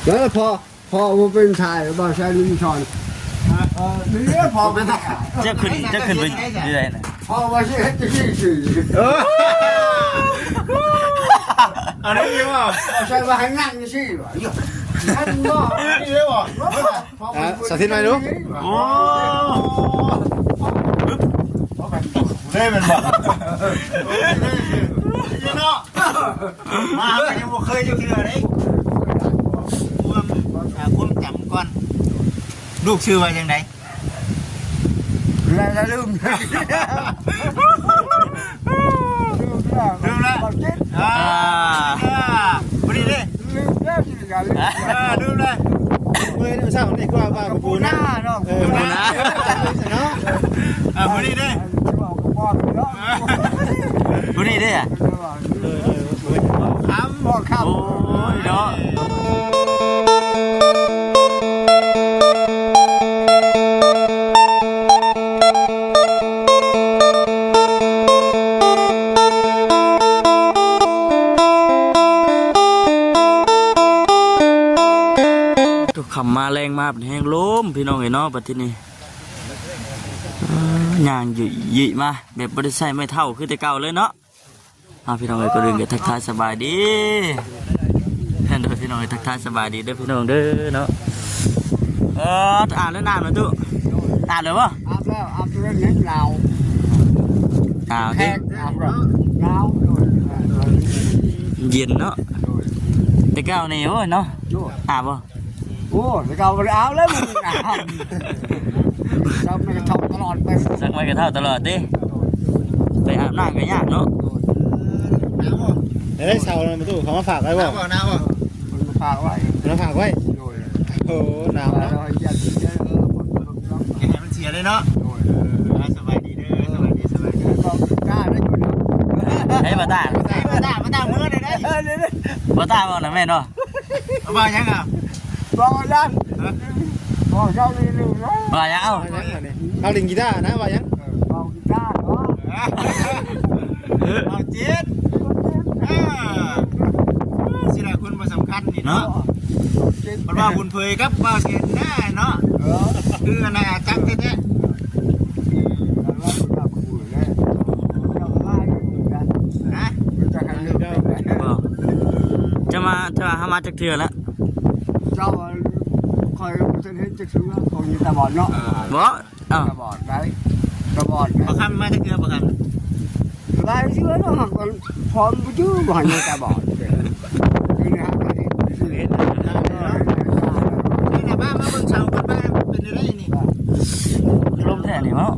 ແລ້ວພໍ ພໍບໍ່ເປັນຊາຍ ບໍ່ໃສ່ລິງຊອນ ເອີ ນີ້ພໍເປັນຊາຍ ຈະຂຶ້ນ ຈະຂຶ້ນໄປຢູ່ໃດນະ? ພໍວ່າຊິເຮັດຈັ່ງຊີ້ຊິ ເອີ ອັນນີ້ບໍ່ ບໍ່ໃສ່ວ່າໃຫ້ນັ່ງຈັ່ງຊີ້ຫວາ ອັນບໍ່ ອັນນີ້ບໍ່ ອ່າ ສາທິດໃໝ່ດູ ໂອ້ ໄດ້ແມ່ນບໍ່ ເນາະ ມາກໍຍັງບໍ່ເຄີຍຢູ່ເທື່ອເດ້ ຄວາມ ອ່າ ຄວາມຈຳກ່ອນ ລູກຊື່ວ່າຈັ່ງໃດ? ແລ້ວລືມ ລືມແລ້ວ ລືມແລ້ວ ອ່າ ພໍດີເດ້ ລືມແລ້ວ ອ່າ ລືມແລ້ວ ເມື່ອເຊົ້ານີ້ຄືວ່າ ວ່າປູນາເນາະ ເອີ ປູນາເນາະ ອ່າ ພໍດີເດ້ ຜູ້ນີ້ເດ້ ຄຳ ໂອ້ຍເນາະ ຕກຄ່ຳມາແລງມາເປັນແຮງລົມ ພີ່ນ້ອງເອີຍເນາະ ບັດທີນີ້ ເອີ ຍ່າງຫຍຸ້ຍໆມາ ແບບບໍ່ໄດ້ໃຊ້ໄມ້ເທົ້າຄືແຕ່ເກົ່າເລີຍເນາະ. ອ່າ ພີ່ນ້ອງເອີຍ ກ່ອນອື່ນກໍທັກທາຍສະບາຍດີ ເດີ ພີ່ນ້ອງເອີຍ ທັກທາຍສະບາຍດີເດີພີ່ນ້ອງເດີເນາະ. ເອີ ອາບແລ້ວ ອາບແລ້ວຕູ້ ອາບແລ້ວບໍ່? ອາບແລ້ວ ອາບແລ້ວ ໜາວ ໜາວຕິ ແຂກ ອາບແລ້ວ ໜາວ ເຢັນເນາະ ໂດຍ ແຕ່ເກົ່ານີ້ ໂອ້ຍເນາະ ໂດຍ ອາບບໍ່? ໂອ້ ແຕ່ເກົ່າບໍ່ໄດ້ອາບແລ້ວ ມັນໜາວ ຊັກໄມ້ກະເທົ້າຕະຫຼອດໄປ ຊັກໄມ້ກະເທົ້າຕະຫຼອດຕິ ໄປອາບນ້ຳກໍຍາກເນາະ ໂດຍ ເອີ ໜາວບໍ່? ໄດ້ເຊົານຳຕູ້ ເຂົາມາຝາກໄວ້ບໍ່? ໜາວບໍ່? ໜາວບໍ່? ເພິ່ນມາຝາກໄວ້ ເພິ່ນມາຝາກໄວ້ ໂດຍ ໂອ້ ໜາວເນາະ ຢ່າໃຫ້ມັນເສຍເລີຍເນາະ ໂດຍ ເອີ ສະບາຍດີເດີ ສະບາຍດີ ສະບາຍດີ ເອີ ບໍ່ກ້າໄດ້ຢູ່ເນາະ ໃຫ້ບໍ່ຕ້າ ບໍ່ຕ້າ ບໍ່ຕ້າ ເມືອໄດ້ ເອີ ບໍ່ຕ້າເວົ້ານະແມ່ນບໍ່? ເວົ້າຫຍັງອ່ະ? ເວົ້າຫຍັງ? ຮະ? ເວົ້າເຈົ້ານີ້ລືມແລ້ວ ວ່າຫຍັງ? ເອົາ ເອົາຫຍັງບາດນີ້? ເອົາຫຼິ້ນກີຕານະ ວ່າຫຍັງ? ເອີ ເວົ້າ ເວົ້າຈິດ ເອີ ຊິລະຄົນບໍ່ສຳຄັນນີ້ເນາະ ເພິ່ນວ່າບຸນເຜີຍກັບບ່າວແສນນະເນາະ ເອີ ຄືອານາຈັກແທ້ໆ ຮະ ຈະມາ ຈະມາຫາມາຈັກເທື່ອລະ ເຈົ້າ ຂ້ອຍບໍ່ທັນເຫັນຈັກເທື່ອ ຂອງຕາບອດເນາະ ບໍ່ ເອົ້າ ຕາບອດໄດ໋ ຕາບອດ ບໍ່ຄຳມາຈັກເທື່ອບໍ່ຄຳ ຫຼາຍເທື່ອແລ້ວ ຫາກ ພອມບໍ່ຈື່ ບໍ່ໃຫ້ຕາບອດ ນີ້ນະ ພາມາເບິ່ງເສົາກ່ອນ ວ່າເປັນຈັ່ງໃດນີ້ ລົມແທ້ນີ້ເນາະ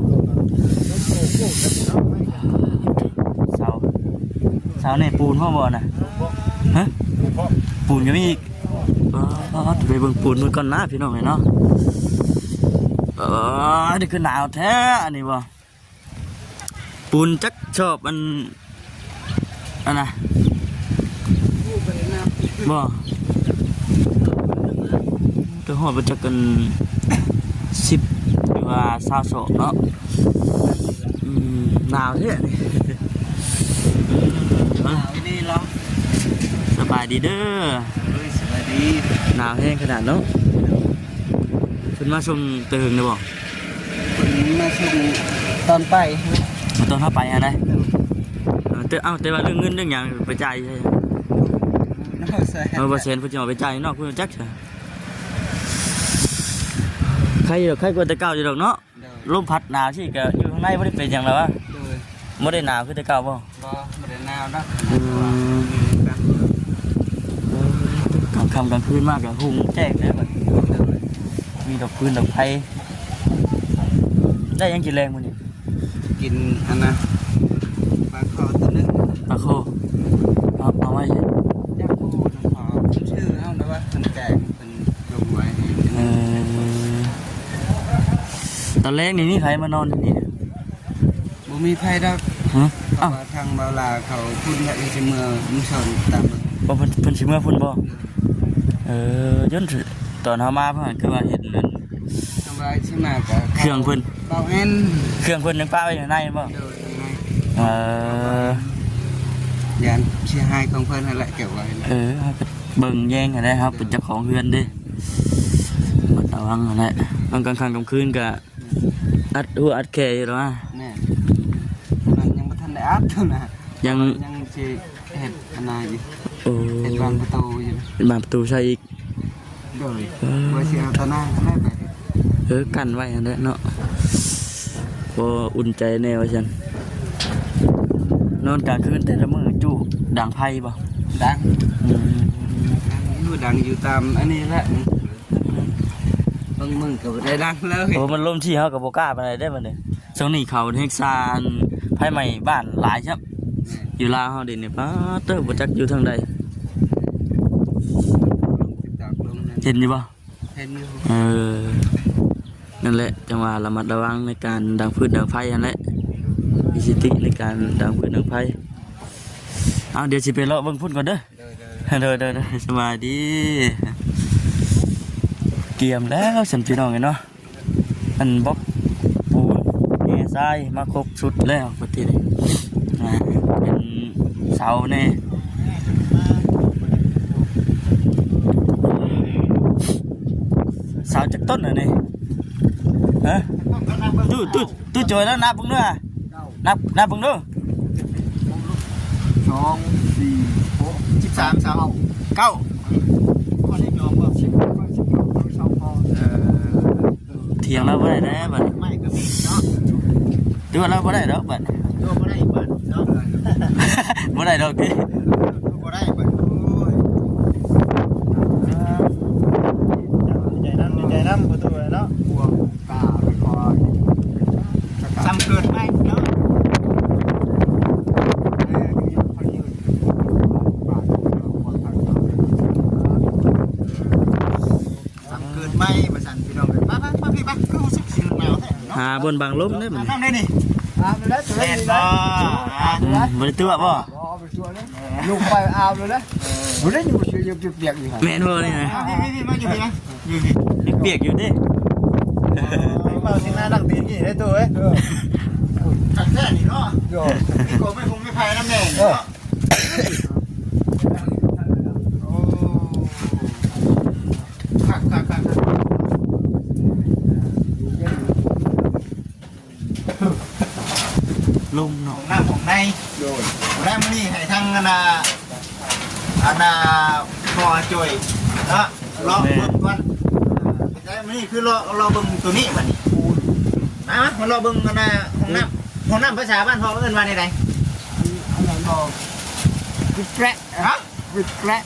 ເສົາ ເສົານີ້ປູນບໍ່ ບໍ່ນະ ຮະ ປູນກໍມີອີກ ປາດ ໄປເບິ່ງປູນເບິ່ງກ່ອນນະ ພີ່ນ້ອງເອີຍເນາະ ເອີ ນີ້ຄືໜາວແທ້ ອັນນີ້ບໍ່ ປູນຈັກຊອບ ອັນ ອັນນະ ບໍ່ ແຕ່ຮອດບໍ່ຈັກ ອັນ ສິບ ຫຼືວ່າຊາວຊອບເນາະ ອືມ ໜາວແທ້ນີ້ ສະບາຍດີເດີ ໂດຍ ສະບາຍດີ ໜາວແຮງຂະໜາດເນາະ ເພິ່ນມາຊົມແຕ່ເຫິງແລ້ວບໍ່? ເພິ່ນມາສົ່ງຕອນໄປ ຕອນເຮົາໄປຫັ້ນໃດ ເອີ ແຕ່ ເອົ້າ ແຕ່ວ່າເລື່ອງເງິນເລື່ອງຫຍັງໄປຈ່າຍໃສ? ເອີ ບໍ່ແຊນເພິ່ນຊິເອົາໄປຈ່າຍນອກເພິ່ນຈັກຊະ ໄຄຢູ່ດອກ ໄຄກວ່າແຕ່ເກົ່າຢູ່ດອກເນາະ ໂດຍ ລົມພັດໜາວຊີ້ກະຢູ່ຂ້າງໃນບໍ່ໄດ້ເປັນຫຍັງແລ້ວວະ ໂດຍ ບໍ່ໄດ້ໜາວຄືແຕ່ເກົ່າບໍ່? ບໍ່ ບໍ່ໄດ້ໜາວດອກ ອືມ ກາງຄ່ຳກາງຄືນມາກະຮຸ່ງແຈ້ງເດ້ບັດນີ້ ໂດຍ ມີດອກຟືນດອກໄຟ ໄດ້ຫຍັງກິນແລງມື້ນີ້? ກິນອັນນະ ປາຄໍຕົວໜຶ່ງ ປາຄໍ ເອົາ ເອົາໄວ້ ຢາກຮູ້ນຳເຂົາ ຊື່ເອົາແລ້ວວ່າເພິ່ນແກງ ເພິ່ນລົງໄວ້ໃຫ້ ເອີ ຕອນແລງນີ້ມີໃຜມານອນຢູ່ນີ້? ບໍ່ມີໃຜດອກ ຮະ? ເພາະວ່າທາງບ່າວຫຼ້າເຂົາພຸ້ນແຫຼະ ຊິເມືອເມືອງຊອນຕາມເບິ່ງ ບໍ່ ເພິ່ນ ເພິ່ນຊິເມືອພຸ້ນບໍ່? ເອີ ຢ້ອນຕອນເຮົາມາເພິ່ນຄືວ່າເຫັນນັ້ນ ທາງບ່າວຊິມາກະເຄື່ອງເພິ່ນ ບ່າວແອນ ເຄື່ອງເພິ່ນຍັງປະໄວ້ຢູ່ໃນບໍ່? ໂດຍ ຢູ່ໃນ ເອີ ຢ້ານເສຍຫາຍຂອງເພິ່ນຫັ້ນແຫຼະ ເກັບໄວ້ ເອີ ເຮົາກະ ເບິ່ງແຍງຫັ້ນແຫຼະ ເຮົາເປັນເຈົ້າຂອງເຮືອນເດ້ ລະມັດລະວັງຫັ້ນແຫຼະ. ບາງກາງຄ່ຳກາງຄືນກະອັດຫົວອັດແຂ້ຢູ່ດອກ. ແມ່ນ ຍັງບໍ່ທັນໄດ້ອັດນະ ຍັງ ຍັງຊິເຮັດອັນນັ້ນຢູ່. ໂອ້ ເຮັດບານປະຕູຢູ່ ເຮັດບານປະຕູໃສ່ອີກ. ໂດຍ ເອີ ວ່າຊິເອົາຕາໜ່າງຫັ້ນແຫຼະໄປ. ເອີ ກັ້ນໄວ້ຫັ້ນແຫຼະເນາະ ພໍອຸ່ນໃຈແດ່ວ່າຊັ້ນ. ນອນກາງຄືນແຕ່ລະມື້ຈຸດັງໄຟບໍ່? ດັງ. ອືມ ດັງຢູ່ ດັງຢູ່ຕາມອັນນີ້ແຫຼະ. ບາງມື້ກໍບໍ່ໄດ້ດັງເລີຍ. ໂອ້ ມັນລົມທີ່ເຮົາກໍບໍ່ກ້າປານໃດເດ້ບັດນີ້. ຊ່ວງນີ້ເຂົາແຮ່ງສ້າງໄຟໄໝ້ບ້ານຫຼາຍຊ້ຳ. ແມ່ນ ຢູ່ລາວເຮົາເດນີ້ ປາດເຕີ ບໍ່ຈັກຢູ່ທາງໃດ. ເຫັນຢູ່ບໍ່? ເຫັນຢູ່. ເອີ ນັ້ນແຫຼະ ຈັ່ງວ່າລະມັດລະວັງໃນການດັງຟືນດັງໄຟຫັ້ນແຫຼະ ມີສະຕິໃນການດັງຟືນດັງໄຟ. ເອົາ ດຽວຊິໄປເລາະເບິ່ງພຸ້ນກ່ອນເດີ. ໂດຍ ໂດຍ ໂດຍ ໂດຍ ສະບາຍດີ. ກຽມແລ້ວຊັ້ນພີ່ນ້ອງເອີຍເນາະ. ອັນບລັອກປູນແຮ່ຊາຍມາຄົບຊຸດແລ້ວບັດນີ້ ອ່າ ເປັນເສົາແດ່. ເສົາຈັກຕົ້ນອັນນີ້? ຮະ? ຕູ້ ຕູ້ ຕູ້ໂຈຍແລ້ວນັບເບິ່ງເດີ. ນັບ ນັບເບິ່ງເດີ. ສອງ ສີ່ ຫົກ ສິບສາມ ເກົ້າ ເກົ້າ. ເອີ ຖຽງລາວບໍ່ໄດ້ແລ້ວບັດນີ້. ໄມ້ກໍມີເນາະ ຕົວະລາວບໍ່ໄດ້ດອກບັດນີ້. ຕົວະບໍ່ໄດ້ບັດເນາະ. ບໍ່ໄດ້ດອກຕິ ຕົວະບໍ່ໄດ້ບັດ. ໂອ້ຍ ດີໃຈນຳ ດີໃຈນຳປະຕູເນາະ. ສ່ຳເກີດໃໝ່ເນາະ ສ່ຳເກີດໃໝ່ວ່າຊັ້ນພີ່ນ້ອງເອີຍ. ໄປໆ ມາພີ່ ມາ ຄືຮູ້ສຶກຊິໜາວແທ້ເນາະ. ຫາບ່ອນບັງລົມເດ້ບັດນີ້ ອາບນ້ຳໄດ້ນີ້. ອາບແລ້ວ ແມ່ນບໍ່? ອືມ ບໍ່ໄດ້ຕົວະບໍ່? ບໍ່ໄດ້ຕົວະເລີຍ ລົງໄປອາບເລີຍ. ເອີ ບໍ່ໄດ້ຢູ່ ເສື້ອຍັງປຽກໆຢູ່. ແມ່ນບໍ່ນີ້ນະ? ມາພີ່ໆ ມາຢູ່ພີ້ ມາຢູ່ພີ້ ປຽກຢູ່ເດ້. ເອີ ເວົ້າຊິໜ້າດັງຕີນນີ້ໄດ້ໂຕເອີຍ. ເອີ ຄັກແທ້ນີ້ເນາະ. ໂດຍ ມີກົກໄມ້ພົງໄມ້ໄຜ່ນຳແດ່ນີ້ເນາະ. ເອີ ໂອ້ ຄັກໆໆໆ. ລົມເນາະ ຫ້ອງນ້ຳຫ້ອງໃນ. ໂດຍ ແລ້ວມື້ນີ້ໃຫ້ທາງອັນນ່າ ອັນນ່າ ພໍ່ອາໂຈຍເນາະ ເລາະເບິ່ງກ່ອນ. ແມ່ນ ແຕ່ມື້ນີ້ຄືເລາະ ເລາະເບິ່ງໂຕນີ້ບັດນີ້. ມາ ມາເລາະເບິ່ງອັນນ່າ ຫ້ອງນ້ຳ ຫ້ອງນ້ຳພາສາບ້ານພໍ່ເອີ້ນວ່າແນວໃດ? ອັນນັ້ນບໍ່ ວິດແປະ. ຮະ? ວິດແປະ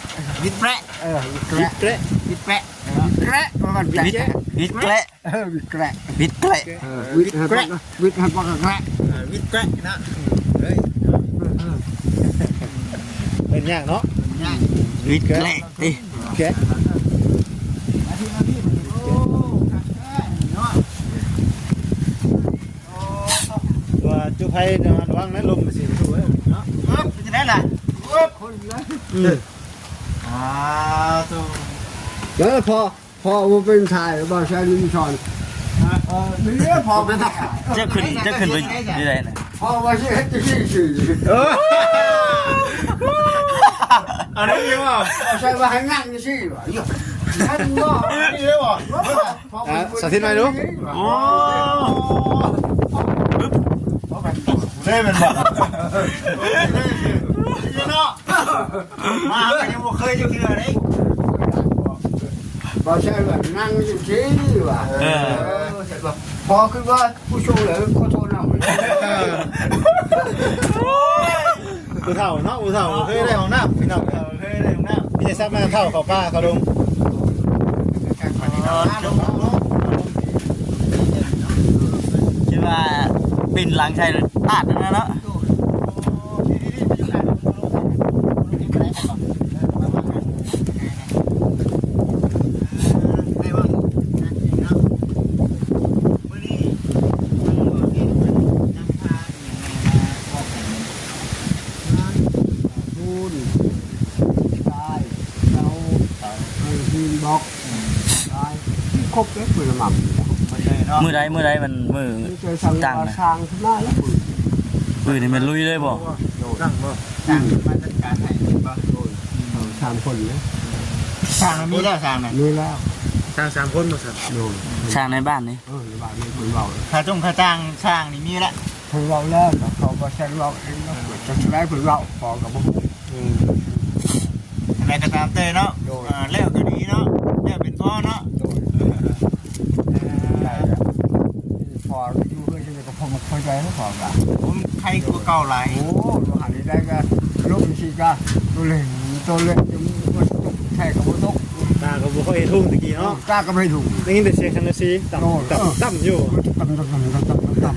ວິດແປະ. ເອີ ວິດແປະ ວິດແປະ ວິດແປະ ປະມານ ວິດແປະ ວິດແປະ. ເອີ ວິດແກະ ວິດແກະ ເອີ ວິດ ວິດແກະ ໃຫ້ປາກ ວິດໃຫ້ປາກແກະ. ເອີ ວິດແກະນະ ເອີ ເອີ ເອີ ເປັນຍາກເນາະ ເປັນຍາກ ວິດແກະຕິ ແກະ ມາທີ່ ມາທີ່ ໂອ້ ຄັກແທ້ເນາະ. ໂອ້ ວ່າຈຸໄພລະວັງນະ ລົມຊິເນາະ. ເອີ ເປັນຈັ່ງໃດລະ? ຄົນລະ ອືມ ອ່າ ໂຕ ເອີ ພໍ ພໍ່ບໍ່ເປັນຊາຍ ບ່າວແຊນມີສອນ. ຮະ? ເອີ ນີ້ແຫຼະພໍ່ເປັນຊາຍ. ເຈົ້າຂຶ້ນ ເຈົ້າຂຶ້ນໄປຢູ່ໃດນະ? ພໍ່ວ່າຊິເຮັດຈັ່ງຊີ້ຊື່. ເອີ ອັນນີ້ວ່າ ບ່າວແຊນວ່າໃຫ້ນັ່ງຊີ້ວ່າ. ຢູ່ ນັ້ນບໍ່ ນີ້ເດ້ບໍ່? ອ່າ ສາທິດໃໝ່ດູ. ໂອ້ ເດ້ແມ່ນບໍ່? ເນາະ. ມາກໍຍັງບໍ່ເຄີຍຈັກເທື່ອເດ້. ບໍ່ໃຊ່ວ່ານັ່ງຢູ່ທີ່ວ່າ ເອີ ເອີ ພໍຄືວ່າຜູ້ຊົງເລີຍ ຂໍໂທດນຳ. ຜູ້ເຖົ້າເນາະ ຜູ້ເຖົ້າເຄີຍໄດ້ຫ້ອງນ້ຳ ພີ່ນ້ອງ ເຄີຍໄດ້ຫ້ອງນ້ຳ. ມີແຕ່ຊາວນາເຖົ້າເຂົ້າປ່າເຂົ້າດົງ. ຄິດວ່າປິ່ນຫຼັງໃສ່ຕາດນັ້ນນະເນາະ. ປູນ ຊາຍ ເສົາ ເອີ ຫີນບລັອກ ຊາຍ ຄົບເລີຍ ເພິ່ນລະໝັ້ນ ມື້ໃດ ມື້ໃດມັນມື້ ມີແຕ່ສັ່ງ ຕັ້ງ ວ່າ ນະ ສ້າງຂຶ້ນມາແລ້ວ ປືນນີ້ແມ່ນລຸຍເລີຍບໍ່? ໂດຍ ຕັ້ງບໍ່? ອືມ ມາຈັດການໃຫ້ແມ່ນບໍ່? ໂດຍ ເອີ ສາມຄົນເລີຍ. ຊ່າງມີແລ້ວ ຊ່າງນັ້ນ ມີແລ້ວ ຊ່າງສາມຄົນບໍ່ຊັ້ນ? ໂດຍ ຊ່າງໃນບ້ານນີ້ ເອີ ໃນບ້ານນີ້ເພິ່ນເວົ້າ ຄ່າຈ້ອງຄ່າຈ້າງຊ່າງນີ້ມີແລ້ວ ເພິ່ນເວົ້າແລ້ວ ເຂົາບໍ່ແຊນເວົ້າເອງ ເພິ່ນເວົ້າ ພໍ່ກໍບໍ່ຮູ້ ອືມ ອັນໃດກໍຕາມແຕ່ເນາະ ໂດຍ ເອີ ແລ້ວກໍດີເນາະ ແລ້ວເປັນພໍເນາະ ໂດຍ ເອີ ໄດ້ແລ້ວ ພໍຢູ່ເຮືອນ ກໍພໍບໍ່ເຂົ້າໃຈແລ້ວ ພໍກໍ ໂອ້ ມັນໄຄກວ່າເກົ່າຫຼາຍ ໂອ້ ຢູ່ຫັ້ນນີ້ໄດ້ກໍລົງຊິກະ ໂຕເລັກ ໂຕເລັກ ຈະມີບໍ່ຕົກ ແທ້ກໍບໍ່ຕົກ ຕາກໍບໍ່ຄ່ອຍເຫັນຫຸ່ງແຕ່ກີ້ເນາະ ຕາກໍບໍ່ເຫັນຫຸ່ງ ໄດ້ຍິນແຕ່ສຽງສັງກະສີ ຕຳ ໂອ້ ຕຳ ເອີ ຕຳຢູ່ ຕຳ ຕຳ ຕຳ ຕຳ ຕຳ ຕຳ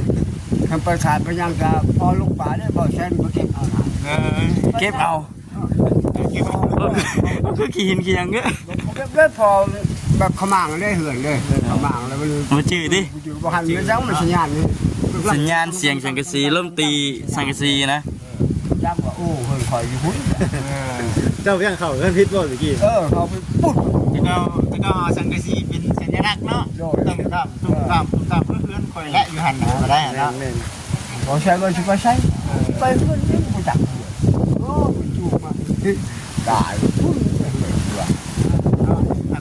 ຄັນໄປສານໄປຫຍັງກໍພໍລົງປ່າເດ້ ບໍ່ແຊນບໍ່ເກັບເອົານະ ເອີ ເກັບເອົາ ເອີ ເກັບເອົາ ຄືຂີ້ຫີນຂີ້ຫຍັງເດ້ ເກັບເດ້ ພໍແບບຂະໝາງເດ້ ເຮືອນເດ້ ຂະໝາງແລ້ວມັນ ບໍ່ຈື່ຕິ ບໍ່ຈື່ ບໍ່ຫັນ ມັນຈັ່ງ ມັນສັນຍານນີ້ ສັນຍານສຽງສັງກະສີ ລົມຕີສັງກະສີນະ ຈັກວ່າ ໂອ້ ເຮືອນຂ້ອຍຢູ່ພຸ້ນ ເອີ ເຈົ້າວຽງເຂົ້າເຮືອນຜິດບໍ່ຕະກີ້? ເອີ ເຂົ້າໄປປຸດ ແຕ່ເກົ່າ ແຕ່ເກົ່າເອົາສັງກະສີເປັນສັນຍະລັກເນາະ ໂດຍ ຕຸ້ມຕາມ ຕຸ້ມຕາມ ຕຸ້ມຕາມ ເຮືອນຂ້ອຍແຫຼະຢູ່ຫັ້ນນະ ບໍ່ໄດ້ຫັ້ນເນາະ ແມ່ນໆ ບໍ່ໃຊ່ວ່າຊິໄປໃສ ເອີ ໄປເຮືອນນີ້ບໍ່ຈັກເຮືອນ ໂອ້ ມັນຢູ່ມາ ຕາຍ ເຮືອນຕົວະ ເນາະ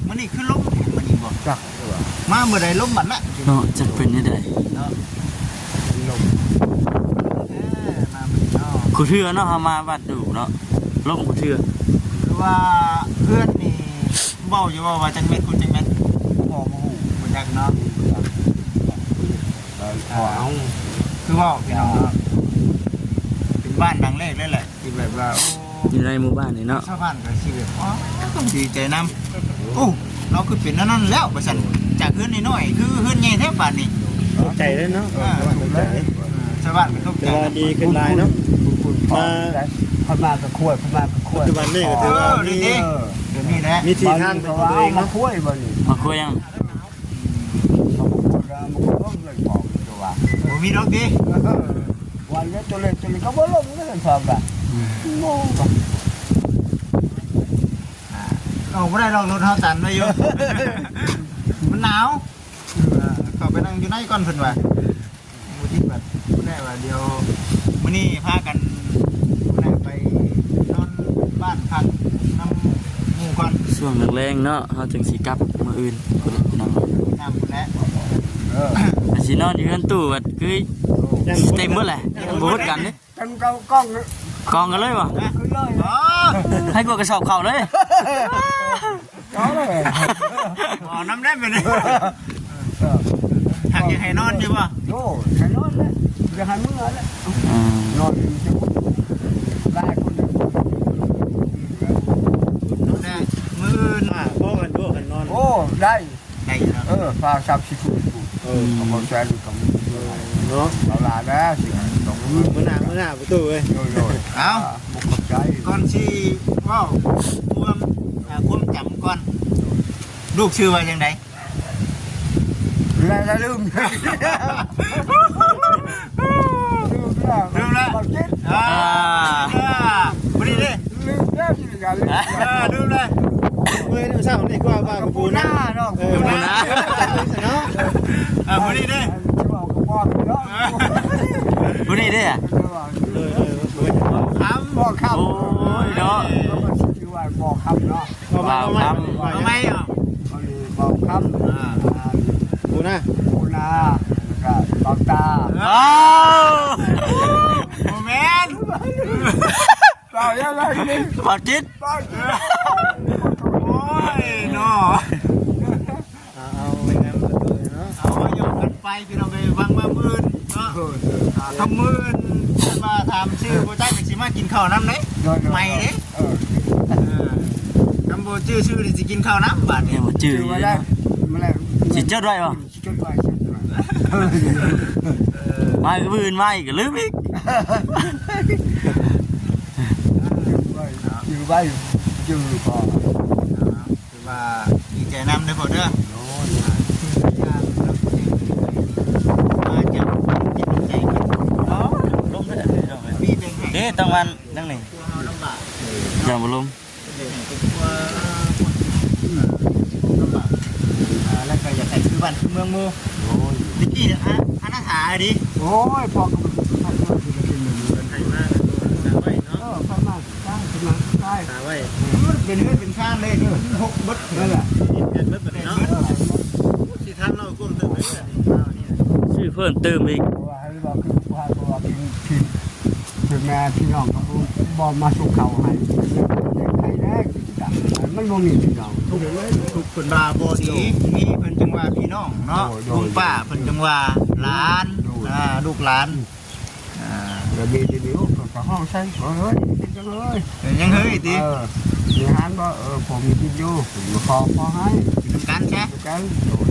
ມື້ນີ້ຄືລົມແທ້ມື້ນີ້ບໍ່ ຈັກ ມາມື້ໃດລົມບັດນະ ເນາະ ຈັກເປັນແນວໃດເນາະ ລົມ ເອີ ມາມື້ນີ້ເນາະ ຄູ່ເທື່ອເນາະ ເຮົາມາວັດດູເນາະ ລົມຄູ່ເທື່ອ ຄືວ່າເຮືອນນີ້ເວົ້າຢູ່ບໍ່ວ່າຈັກແມັດຄູນຈັກແມັດ ບໍ່ ບໍ່ຮູ້ ບໍ່ຈັກເນາະ ເອີ ເອົາ ຄືເວົ້າພີ່ນ້ອງເນາະ ເປັນບ້ານຫຼັງແລກເລີຍແຫຼະ ທີ່ແບບວ່າ ໂອ້ ຢູ່ໃນໝູ່ບ້ານນີ້ເນາະ ຊາວບ້ານກໍຊິແບບ ອໍ ຕ້ອງດີໃຈນຳ ໂອ້ ລາວຄືເປັນແນວນັ້ນແລ້ວ ວ່າຊັ້ນ ຈາກເຮືອນນ້ອຍໆ ຄືເຮືອນໃຫຍ່ແທ້ປານນີ້ ຕົກໃຈເລີຍເນາະ ເອີ ຕົກໃຈ ເອີ ຊາວບ້ານກໍຕົກໃຈ ແຕ່ວ່າດີຂຶ້ນຫຼາຍເນາະ ເພິ່ນມາ ເພິ່ນມາກັບຂ້ອຍ ເພິ່ນມາກັບຂ້ອຍ ປັດຈຸບັນນີ້ກໍຖືວ່າ ເອີ ມີ ເອີ ແບບນີ້ແຫຼະ ມີທີ່ທາງເປັນຂອງຕົວເອງເນາະ ມາຂ້ອຍບໍ່ນີ້ ມາຂ້ອຍຫຍັງ ເອີ ເຂົາບໍ່ຂ້ອຍກໍບໍ່ລົງເລີຍຂອງຕົວ ບໍ່ມີດອກຕິ ເອີ ວ່າເລັກຕົວເລັກຕົວນີ້ກໍບໍ່ລົງເລີຍ ເຂົາກໍ ອືມ ໂອ້ ອ່າ ອອກບໍ່ໄດ້ດອກ ລົດເຮົາຕັນໄວ້ຢູ່ ມັນໜາວ ເອີ ເຂົ້າໄປນັ່ງຢູ່ໃນກ່ອນເພິ່ນວ່າ ບໍ່ຕິດບັດ ຜູ້ໃດວ່າດຽວມື້ນີ້ພາກັນຜູ້ໃດໄປນອນບ້ານພັກນຳໝູ່ກ່ອນ ຊ່ວງແລງໆເນາະ ເຮົາຈຶ່ງຊິກັບມື້ອື່ນ ຜູ້ໃດໄປນອນ ນຳພຸ້ນແຫຼະ ເອີ ຊິນອນຢູ່ເຮືອນຕູ້ບັດຄືເຕັມເບິດແຫຼະ ບໍ່ເບິດກັນເດ້ ເຕັມເກົ່າກ່ອງ ກ່ອງກັນເລີຍບໍ່? ຂຶ້ນເລີຍ ໃຫ້ກວດກະສອບເຂົ້າເລີຍ ເອົາເລີຍ ເອົານຳແລ້ວບັດນີ້ ເອີ ຫາກຢາກໃຫ້ນອນຢູ່ບໍ່? ໂອ້ ໃຫ້ນອນແຫຼະ ຢາກໃຫ້ເມືອແຫຼະ ອືມ ນອນຢູ່ຈັກຄົນ ຫຼາຍຄົນ ແຕ່ມື້ອື່ນ ອ່າ ພໍກັນຢູ່ ຄັນນອນ ໂອ້ ໄດ້ ໄດ້ຢູ່ເນາະ ເອີ ພາສາມສິບຜູ້ ເອີ ເອົາຂອງໃຊ້ລູກຂອງ ເອີ ເນາະ ເອົາຫຼາຍແລ້ວ ຊິໃຫ້ສອງມື້ ມື້ໜ້າ ມື້ໜ້າປະຕູເອີຍ ໂດຍໆ ເອົາ ອ່າ ບໍ່ຂອບໃຈ ກ່ອນຊິເວົ້າຄວາມ ອ່າ ຄວາມຈຳກ່ອນ ລູກຊື່ວ່າຈັ່ງໃດ? ແລ້ວ ແລ້ວລືມ ລືມແລ້ວ ລືມແລ້ວ ບໍ່ຄິດ ອ່າ ອ່າ ບໍ່ໄດ້ເດ້ ລືມແລ້ວ ເອີ ລືມແລ້ວ ເມື່ອຍນຳເຊົ້ານີ້ຄືວ່າ ວ່າ ວ່າປູນາເນາະ ເອີ ປູນາເນາະ ເອີ ຜູ້ນີ້ເດ້ ເວົ້າກັບພໍ່ເນາະ ຜູ້ນີ້ເດ້ ເອີ ເອີ ຄຳ ພໍ່ຄຳ ໂອ້ຍເນາະ ເຂົາກໍຊິຊື່ວ່າພໍ່ຄຳເນາະ ບ່າວຄຳ ເອົາໃໝ່ເອົາ ບ່າວຄຳ ອ່າ ປູນາ ປູນາ ແລ້ວກໍບ່າວຕາ ອ້າວ ບໍ່ແມ່ນ ບ່າວຫຍັງລະນີ້ ບ່າວຈິດ ບ່າວຈິດ ໂອ້ຍເນາະ ເອົາ ເອົາໄວ້ນຳເພິ່ນເນາະ ເອົາ ເອົາຫຍອກກັນໄປ ພີ່ນ້ອງເອີຍ ຫວັງວ່າມື້ອື່ນເນາະ ເອີ ອ່າ ຖ້າມື້ອື່ນເພິ່ນວ່າຖາມຊື່ບໍ່ຈັກ ກໍຊິມາກິນເຂົ້ານຳເດ້ ໂດຍໆ ໃໝ່ເດ້ ເອີ ເອີ ຄຳບໍ່ຈື່ຊື່ນີ້ຊິກິນເຂົ້ານຳບາດນີ້ ຍັງບໍ່ຈື່ຢູ່ເນາະ ຊິຈົດໄວ້ບໍ່? ຊິຈົດໄວ້ ຊິຈົດໄວ້ ເອີ ມາມື້ອື່ນມາອີກກໍລືມອີກ ຈື່ໄວ້ ຈື່ໄວ້ ຈື່ກໍ ຖືວ່າດີໃຈນຳເດີພໍ່ເດີ ໂດຍ ມາຈາກຈິດໃຈເນາະ ລົມເດີ ມີແບ່ງໃຫ້ ເດ້ ຕ້ອງວັນນັ້ນນີ້ ຢ່າບໍ່ລົມ ເຮັດໃຫ້ຄອບຄົວ ອ່າ ລະກະຢາກໃຫ້ຄືບ້ານຄືເມືອງໝູ່ ໂດຍ ຕະກີ້ອາ ອານາຖາດີ ໂອ້ຍ ພໍ່ກໍບໍ່ໄດ້ ໄທມາກໍໄດ້ເນາະ ເອີ ໄທມາ ໄທມາ ຫາໄວ້ ເປັນເຮືອນເປັນຊານເລີຍ ຫົກເບິດນັ້ນແຫຼະ ເຮັດເບິດບັດນີ້ເນາະ ຊິທາງເຮົາກວມເຕີມເລີຍ ຊື້ເພີ່ມເຕີມອີກ ເພາະວ່າໃຫ້ວ່າຄືວ່າ ເພາະວ່າເປັນ ເປັນ ເປັນແມ່ພີ່ນ້ອງກໍບໍ່ມາສົ່ງເຂົ້າໃຫ້ ໃຫ້ແດ່ ມັນບໍ່ມີພີ່ນ້ອງ ທຸກຄົນວ່າບໍ່ດີ ມີເພິ່ນຈຶ່ງວ່າພີ່ນ້ອງເນາະ ໂດຍ ໂດຍ ລຸງປ້າເພິ່ນຈຶ່ງວ່າຫຼານ ໂດຍ ອ່າ ລູກຫຼານ ອ່າ ແລ້ວມີທີ່ນີ້ ໂອ້ ກໍຮ້ອງໃສ່ ເອີຍ ເປັນຈັ່ງເອີຍ ເປັນຈັ່ງເອີຍຕິ ເອີ ມີຫານບໍ່ ເອີ ຜົມກິນຢູ່ ມາຂໍ ຂໍໃຫ້ ກິນນຳກັນຊະ ກິນນຳກັນ ໂດຍ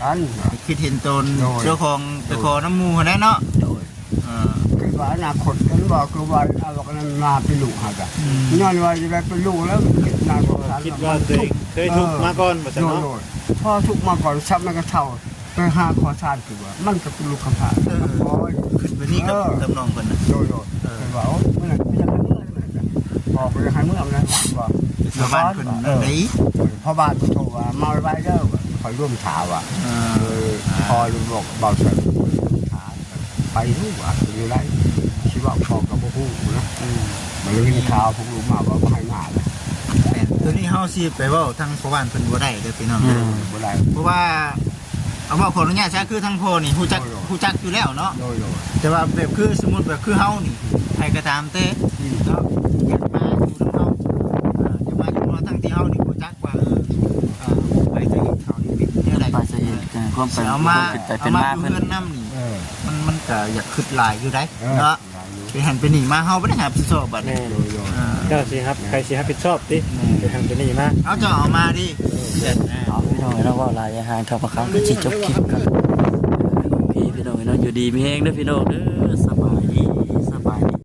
ກັນ ຄິດເຫັນຕົນ ໂດຍ ເຈົ້າຂອງ ໂດຍ ໄປຂໍນຳໝູ່ຫັ້ນແຫຼະເນາະ ໂດຍ ເອີ ຄິດວ່າອະນາຄົດກັນບໍ່ ຄືວ່າເອົາອັນນັ້ນມາເປັນລູກຫັ້ນກະ ອືມ ຍ້ອນວ່າຈະໄດ້ເປັນລູກແລ້ວ ຄິດນານບໍ່ທັນ ຄິດວ່າຕົວເອງເຄີຍທຸກມາກ່ອນວ່າຊັ້ນເນາະ ໂດຍ ພໍທຸກມາກ່ອນ ຊ້ຳມັນກໍເຖົ້າ ໄປຫາຂໍທານຄືວ່າ ມັນກໍເປັນລູກກຳພ້າ ເອີ ກໍພໍ ຄິດແບບນີ້ກັບ ເອີ ກັບນ້ອງເພິ່ນນະ ໂດຍໆ ເອີ ເພິ່ນວ່າ ໂອ້ ມັນກໍຢາກໃຫ້ເມືອ ບອກວ່າຢາກໃຫ້ເມືອນະ ວ່າ ຊາວບ້ານເພິ່ນນັ້ນໃດ ເອີ ພໍ່ບ້ານເພິ່ນໂທວ່າ ມາໄວໆເດີ ຂ້ອຍລວມຖ້າວ່າ ເອີ ເອີ ພໍບອກເບົາເສີ ໄປຮູ້ວ່າເປັນຈັ່ງໃດ ຊິເວົ້າພໍ່ກໍບໍ່ຮູ້ນະ ເອີ ມາໄດ້ຍິນຂ່າວພວກລູກມາວ່າບໍ່ໃຫ້ມາລະ ແມ່ນ ໂຕນີ້ເຮົາຊິໄປເວົ້າທາງພໍ່ບ້ານເພິ່ນບໍ່ໄດ້ເດີພີ່ນ້ອງ ອືມ ບໍ່ໄດ້ ເພາະວ່າ ເອົາເວົ້າຂໍອະນຸຍາດຊະ ຄືທາງພໍ່ນີ້ຮູ້ຈັກ ໂດຍໆ ຮູ້ຈັກຢູ່ແລ້ວເນາະ ໂດຍໆ ແຕ່ວ່າແບບຄືສົມມຸດແບບຄືເຮົານີ້ ໃຜກໍຕາມແຕ່ ອືມ ເນາະ ຢາກມາຢູ່ນຳເຮົາ ເອີ ຢາກມາຢູ່ນຳເຮົາ ທັງທີ່ເຮົານີ້ບໍ່ຈັກວ່າ ເອີ ເອີ ປາຍສາເຫດເຂົານີ້ເປັນແນວໃດ ປາຍສາເຫດ ເອີ ຄວາມເປັນ ເອົາມາ ຄວາມເປັນໄປເປັນມາເພິ່ນ ເອົາມາຢູ່ເຮືອນນຳນີ້ ເອີ ມັນ ມັນກໍຢາກຄິດຫຼາຍຢູ່ໃດ ເອີ ເນາະ ເປັນຫັ້ນເປັນນີ້ມາ ເຮົາບໍ່ໄດ້ຮັບຜິດຊອບບັດນີ້ ແມ່ນ ໂດຍໆ ອ່າ ເຈົ້າຊິຮັບ ໃຜຊິຮັບຜິດຊອບຕິ ແມ່ນ ເປັນຫັ້ນເປັນນີ້ມາ ເອົາ ເຈົ້າເອົາມາດິ ເອີ ເອີ ເອົາ ພີ່ນ້ອງເອີຍເນາະ ເວົ້າຫຼາຍຢ່າຫ່າງເທົ່າປາກຄຳ ກໍຊິຈົບຄລິບກັນ ໂອເຄ ພີ່ນ້ອງເອີຍເນາະ ຢູ່ດີມີແຮງເດີພີ່ນ້ອງເດີ.